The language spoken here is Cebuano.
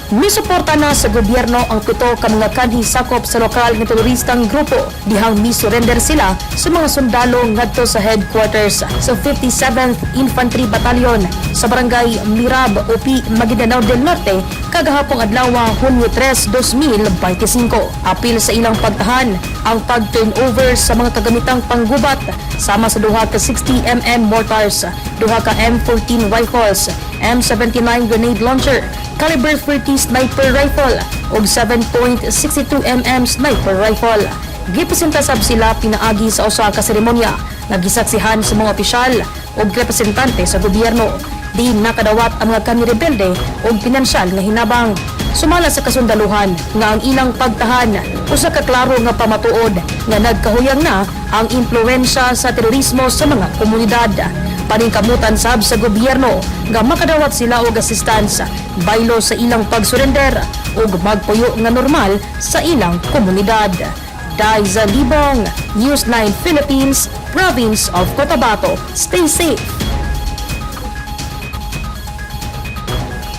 Misuporta na sa gobyerno ang pito ka mga kanhi sakop sa lokal nga teroristang grupo dihang misurrender sila sa mga sundalo ngadto sa headquarters sa 57th Infantry Battalion sa barangay Mirab, Upi, Maguindanao del Norte kagahapong adlaw, Hunyo 3, 2025. Apil sa ilang pagtahan ang pag-turnover sa mga kagamitang panggubat sama sa duha ka 60 mm mortars, duha ka M14 rifles, M79 grenade launcher, caliber 30 sniper rifle ug 7.62 mm sniper rifle. Gipresenta sab sila pinaagi sa usa ka seremonya nga gisaksihan sa mga opisyal ug representante sa gobyerno. Diin nakadawat ang mga kanhi rebelde og pinansyal nga hinabang. Sumala sa kasundaluhan nga ang ilang pagtahan usa ka klaro nga pamatuod nga nagkahuyang na ang impluwensya sa terorismo sa mga komunidad. Paningkamutan sab sa gobyerno nga makadawat sila og assistance baylo sa ilang pagsurrender ug magpuyo nga normal sa ilang komunidad. Daiza Libong, News 9 Philippines, Province of Cotabato. Stay safe.